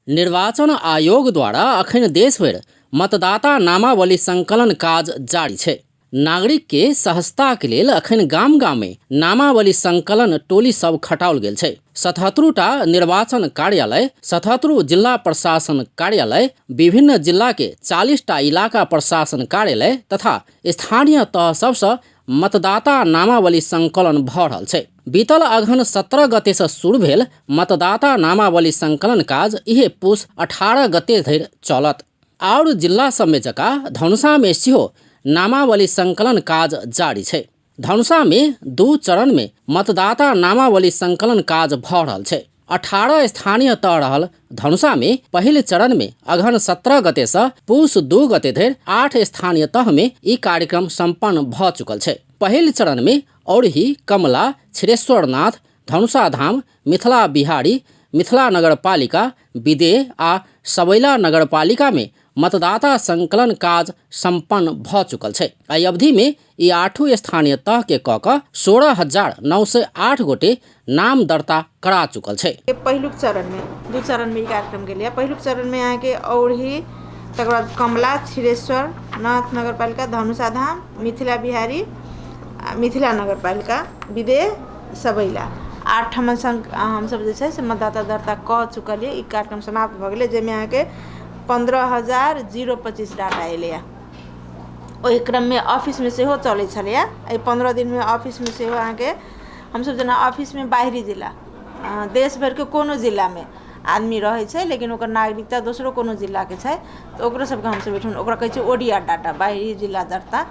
निर्वाचन आयोग द्वारा अखन देश भरि मतदाता नामावली संकलन काज जारी छै। नागरिक के सहजता के लेल अखन गाम गाम में नामावली संकलन टोली सब खटाओल गेल छै। 77 टा निर्वाचन कार्यालय, 77 जिला प्रशासन कार्यालय, विभिन्न जिला के 40 टा इलाका प्रशासन कार्यालय तथा स्थानीय तह सबसँ मतदाता नामावली संकलन भऽ रहल छै। बीतल अगहन 17 गते से शुरू भेल मतदाता नामावली संकलन काज इहे पुस 18 गते धरि चलत। आओर जिला सबमे जकाँ धनुषामे सेहो नामावली संकलन काज जारी छै। धनुषामे 2 चरणमे मतदाता नामावली संकलन काज भऽ रहल छै। 18 स्थानीय तह रहल धनुषामे पहिल चरणमे अगहन 17 गतेसँ पुस 2 गते धरि 8 स्थानीय तहमे ई कार्यक्रम सम्पन्न भऽ चुकल छै। पहिल चरणमे औरही, कमला, क्षीरेश्वरनाथ, धनुषा धाम, मिथिला बिहारी, मिथिला नगरपालिका, विदेह आ सबैला नगरपालिकामे मतदाता संकलन काज सम्पन्न भऽ चुकल छै। एहि अवधिमे ई 8 स्थानीय तहके कऽ कऽ 16,908 गोटे नाम दर्ता करा चुकल छै। पहिलुक चरणमे 2 चरणमे ई कार्यक्रम गेलैए। पहिलुक चरणमे अहाँके औरही, तकर बाद कमला, क्षीरेश्वर नाथ नगरपालिका, धनुषा धाम, मिथिला बिहारी, मिथिला नगरपालिका, विदेह, सबैला 8 ठाम हमसब जे छै से मतदाता दर्ता कऽ चुकलियै। ई कार्यक्रम समाप्त भऽ गेलै, जाहिमे अहाँके 15,025 डाटा एलैए। ओहि क्रममे ऑफिसमे सेहो चलै छलैए। एहि 15 दिनमे ऑफिसमे सेहो अहाँके हमसब जेना ऑफिसमे बाहरी जिला, देश भरिके कोनो जिलामे आदमी रहै छै, लेकिन ओकर नागरिकता दोसरो कोनो जिलाके छै, तऽ ओकरो सबके हमसब ओहिठाम ओकरा कहै छै ओडीआर डाटा, बाहरी जिला दर्ता,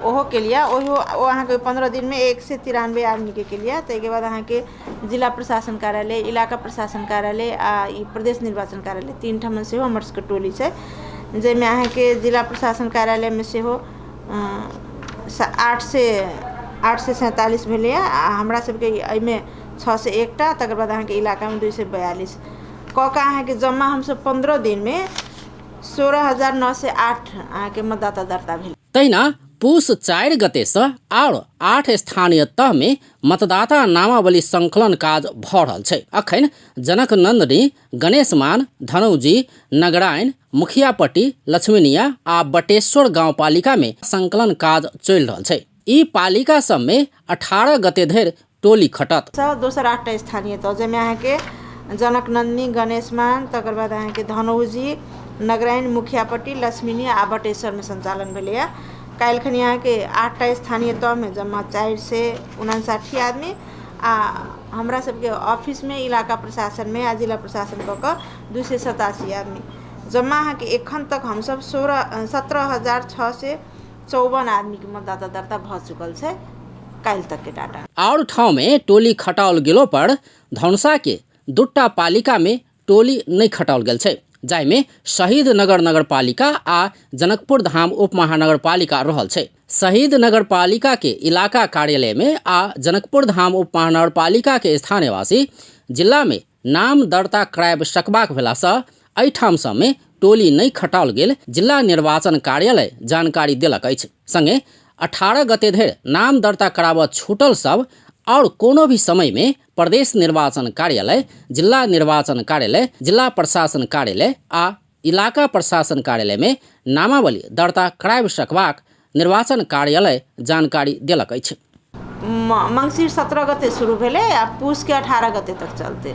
ओहो केलियै। ओहो ओ अहाँके 15 दिनमे 193 आदमीके केलियै। ताहिके बाद अहाँके जिला प्रशासन कार्यालय, इलाका प्रशासन कार्यालय आ ई प्रदेश निर्वाचन कार्यालय 3 ठाम सेहो हमर सबके टोली छै, जाहिमे अहाँके जिला प्रशासन कार्यालयमे सेहो 847 भेलैए आ हमरा सबके एहिमे 601 टा, तकर बाद अहाँके इलाकामे 242 कऽ कऽ अहाँके जमा हमसब 15 दिनमे 16,908 अहाँके मतदाता दर्ता भेल। तहिना पुस 4 गतेसँ आओर 8 स्थानीय तहमे मतदाता नामावली संकलन काज भऽ रहल छै। अखन जनक नंदनी, गणेशमान, धनौजी, नगरायण, मुखियापट्टी, लक्ष्मीनिया आ बटेश्वर गाउँपालिकामे संकलन काज चलि रहल छै। ई पालिका सबमे 18 गते धरि टोली खटत। दोसर 8टा स्थानीय तह, जाहिमे अहाँके जनक नंदनी, गणेशमान, तकर बाद अहाँके धनौजी, नगरायण, मुखियापट्टी, लक्ष्मीनिया आ बटेश्वरमे सञ्चालन भेलैए। काल्हिखनी अहाँके 8टा स्थानीय तहमे जमा 459 आदमी आ हमरा सबके ऑफिसमे, इलाका प्रशासनमे आ जिला प्रशासन कऽ कऽ 287 आदमी जमा। अहाँके एखन तक हमसब 17,654 आदमीके मतदाता दर्ता भऽ चुकल छै काल्हि तकके डाटा। आओर ठाउँमे टोली खटाओल गेलो पर धनुषा के 2टा पालिकामे टोली नहि खटाओल गेल छै, जाहिमे शहीद नगर नगरपालिका आ जनकपुर धाम उप महानगरपालिका रहल छै। शहीद नगरपालिका के इलाका कार्यालय में आ जनकपुर धाम उप महानगरपालिका के स्थानीयवासी जिला में नाम दर्ता कराबि सकबाक भेलासँ एहिठाम सबमे टोली नहि खटाओल गेल जिला निर्वाचन कार्यालय जानकारी देलक अछि। संगे 18 गते धरि नाम दर्ता कराबऽ छूटल सब और कोनो भी समय में प्रदेश निर्वाचन कार्यालय, जिला निर्वाचन कार्यालय, जिला प्रशासन कार्यालय आ इलाका प्रशासन कार्यालय में नामावली दर्ता कराबि सकबाक निर्वाचन कार्यालय जानकारी देलक अछि। मङ्सिर 17 गते शुरू भेलै आ पुसके 18 गते तक चलतै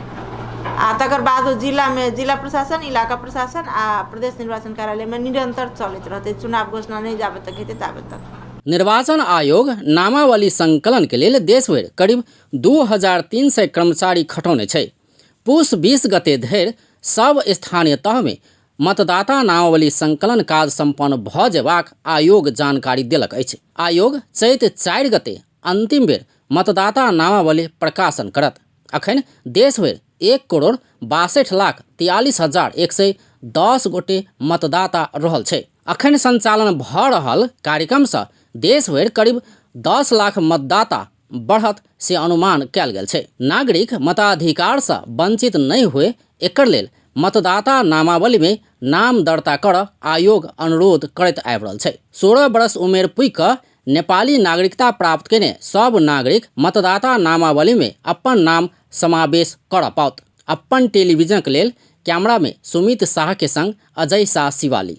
आ तकर बाद ओ जिलामे जिला प्रशासन, इलाका प्रशासन आ प्रदेश निर्वाचन कार्यालयमे निरन्तर चलैत रहतै। चुनाव घोषणा नहि जाबे तक हेतै ताबे तक। निर्वाचन आयोग नामावली संकलन के लेल देश भरि करीब 2300 कर्मचारी खटौने छै। पुस 20 गते धरि सब स्थानीय तहमे मतदाता नामावली संकलन काज सम्पन्न भऽ जेबाक आयोग जानकारी देलक अछि। आयोग चैत 4 गते अंतिम बेर मतदाता नामावली प्रकाशन करत। अखन देश भरि 1,62,43,110 गोटे मतदाता रहल छै। अखन संचालन भऽ रहल कार्यक्रमसँ देश भरि करीब 10 लाख मतदाता बढ़त से अनुमान कयल गेल छै। नागरिक मताधिकारसँ वंचित नहि हुए एकर लेल मतदाता नामावलीमे नाम दर्ता करऽ आयोग अनुरोध करैत आबि रहल छै। 16 वर्ष उमेर पुगि कऽ नेपाली नागरिकता प्राप्त केने सब नागरिक मतदाता नामावलीमे अपन नाम समावेश करऽ पाओत। अपन टेलीविजनक लेल कैमरा में सुमित शाह के संग अजय शाह शिवाली।